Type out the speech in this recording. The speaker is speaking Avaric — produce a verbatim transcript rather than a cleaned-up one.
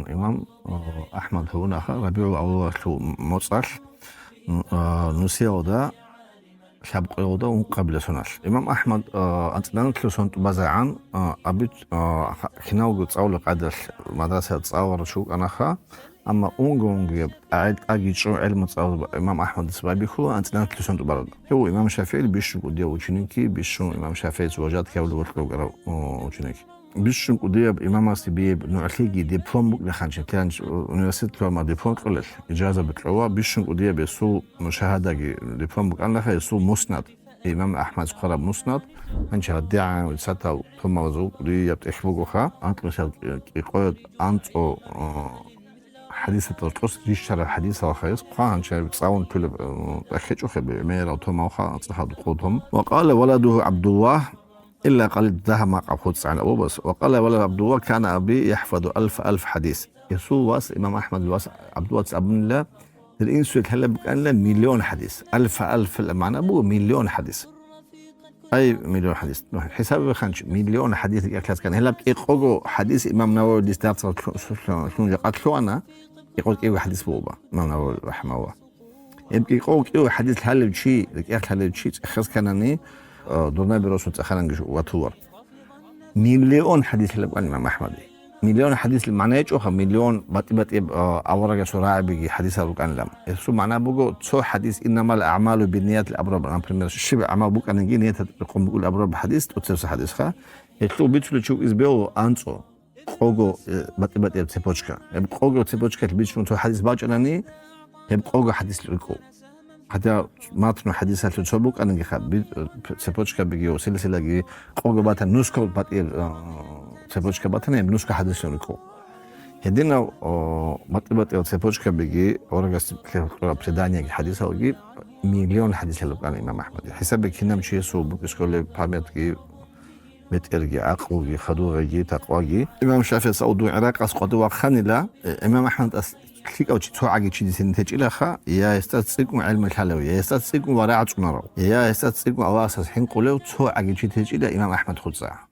Имам, а, АхӀмад гьавунаха РабигӀул аввалалъул моцӀалъ, м, а, нусиялда лъабкъоялда ункъабилеб соналъ. Имам АхӀмад, а, анцӀила нилъер сон тӀубазегӀан, а, абит, а, ха-, киналго цӀалулеб къайдалъ мадрасаялда цӀаларав чи вукӀанаха, амма унго-унгояб тӀагӀел-, тӀаги чӀун гӀелму цӀалулеб имам АхӀмадица байбихьула анцӀила нилъер сон тӀубараб. Гьев имам ШафигӀил бищун кӀудияв ученики, бищун имам ШафигӀица важат кавлу вокьулгӀарав, о, ученик. Бищун кӀудияб имамасде бияб нугӀлъиги диплом букӀинахъанчи, тянч университет лъугьама диплом кьолел, ижаза бикьола, бищун кӀудияб гьесул шагьадаги диплом букӀанаха гьесул муснад, имам АхӀмад хъвараб муснад, гьанчи гьадигӀан вецатал томалазул кӀудияб тӀехь бугоха, анкьусал кӀикъоялда анцӀо, о, хӀадисатал тӀус рищараб хӀадисалха гьес хъван гьанчи цӀалун тулеб, о, тӀехь гьечӀохъе гӀемерал томалха анцӀахъад къо том. Ва къала валадугьу ГӀабдуллагь, Илла къалид дагьа макъаб хуцӀцӀан абубас. Ва къала вала ГӀабдулла: «Кана аби яхфаду алфа алф хадис». Гьесул вас, имам АхӀмадил вас ГӀабдуллаца абунила, дир инсуе лъалеб букӀанила миллион хадис. Алфа алф магӀна буго миллион хадис. Ай, миллион хадис. Ну, хӀисаб биханчи, миллион хадис рикӀахъ лъаскан. Гьелаб кӀикъого хадис имам Нававидис дарсал лъу-, лъу-, лъун жакъа лъугьана, кӀикъо кӀиго хадис буго имам Навави рахӀимагьуллагь. Гьеб кӀикъого кӀиго хадис лъалев чи, рикӀахъ лъалев чи цӀехас кканани, а, дурнаби росун цӀехананги ватулар. Миллион хадис лъалеб кӀван имам АхӀмаде. Миллион хадис магӀна гьечӀоха, миллион батӀи-батӀияб, а, аварагасул рагӀабиги хадисал рукӀанилан. Гьесул магӀна буго, цо хадис, «Иннамал аъмалу бинниятил» абураб, например, щиб гӀамал букӀаниги, ниятат рекъон букӀулеб абураб хадис, тӀоцебесеб хадисха. Гьелъул бицулев чи вукӀизе бегьула анцӀо. Къого, э, батӀи-батӀияб цепочка. Гьеб къого цепочкалъ бичун цо хадис бачӀунани, гьеб къого хадислъун рикӀкӀо. ХӀатта матну хадисалъул цо букӀанагиха, би-, э, цепочкабиги ва силсилаги къого батани, нусго батӀияб, э, цепочка батани, гьеб нусго хадислъун рикӀкӀо. Гьединав, о, батӀи-батӀияб цепочкабиги, орагас лъураб преданияги хадисалги миллион хадислъун рукӀана имам АхӀмаде. ХӀисабе кинаб чиясул букӀисколеб памятги, бетӀерги, гӀакълуги, хадугъиги, такъваги. Имам ШафигӀица авдун ГӀиракъас къватӀив вахъанила, э, имам АхӀмадас лъикӀав чи цо гӀаги чи дисине течӀилаха, я гьесда цӀикӀкӀун гӀелму лъалев, я гьесда цӀикӀкӀун варагӀ цӀунарав, я гьесда цӀикӀкӀун Аллагьасас хӀинкъулев цо гӀаги чи течӀила имам АхӀмад хуцӀа.